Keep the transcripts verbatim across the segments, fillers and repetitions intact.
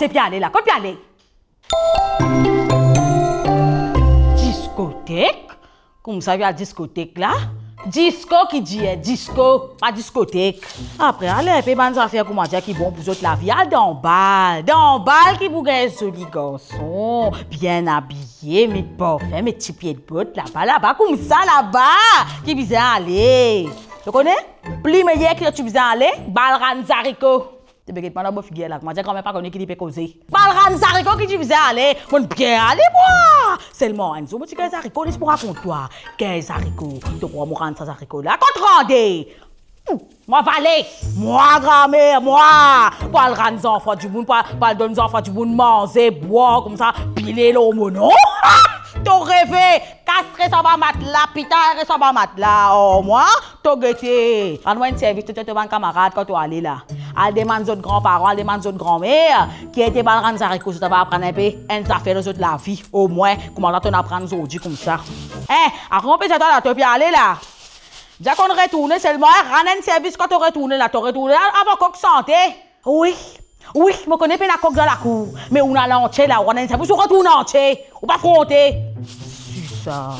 Kot pe ale la? Kot pe ale? Diskotek? Koumsa pe al diskotek la? Disko ki dir, disko, pa diskotek. Apre, al inpe bann zafer kouma dir ki bon pou zot lavi, al dan bal. Dan bal ki pou gagn zoli garson, bien abiye, met parfin, met ti pie bot laba, laba, koumsa laba ki bizin ale. To kone? Pli meyer ki ti bizin ale, bal rann zariko. To pe get mwa dan bo figir la, kouma dir granmem pa kone ki li pe koze. Bal rann zariko ki ti bizin ale, mo'nn bien ale mwa. Selman, enn zour mo ti gagn zariko, les mo rakont twa. Gagn zariko, to krwar mo rann sa zariko la? Kot rande? Hmm, mwa vale, mwa gramer, mwa pou al rann zanfan dimoun, pou al, pou al donn zanfan dimoun manze, bwar, koumsa, pile lor mo non. To reve, kas res anba matla, pita res anba matla, oh, mwa. To gete, rann mwa enn servis, to, to, to bann kamarad, kan to ale la, al demann zot granparan, al demann zot granmer, ki ete bal rann zariko, zot ava aprann inpe enn zafer lor zot lavi, omwin, kouma to inn aprann zordi koumsa. Eh, akoz mo pe dir twa la, to pe ale la? Dir konn retourne selman, eh, rann enn servis kan to retourne la, to retourne la, avan kok sante. Wi, wi, mo kone pena kok dan lakour, me ou'nn al antie la, ou rann enn servis, ou retourn antie, ou pa fronte. Si sa,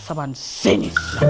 sa bann zenes la.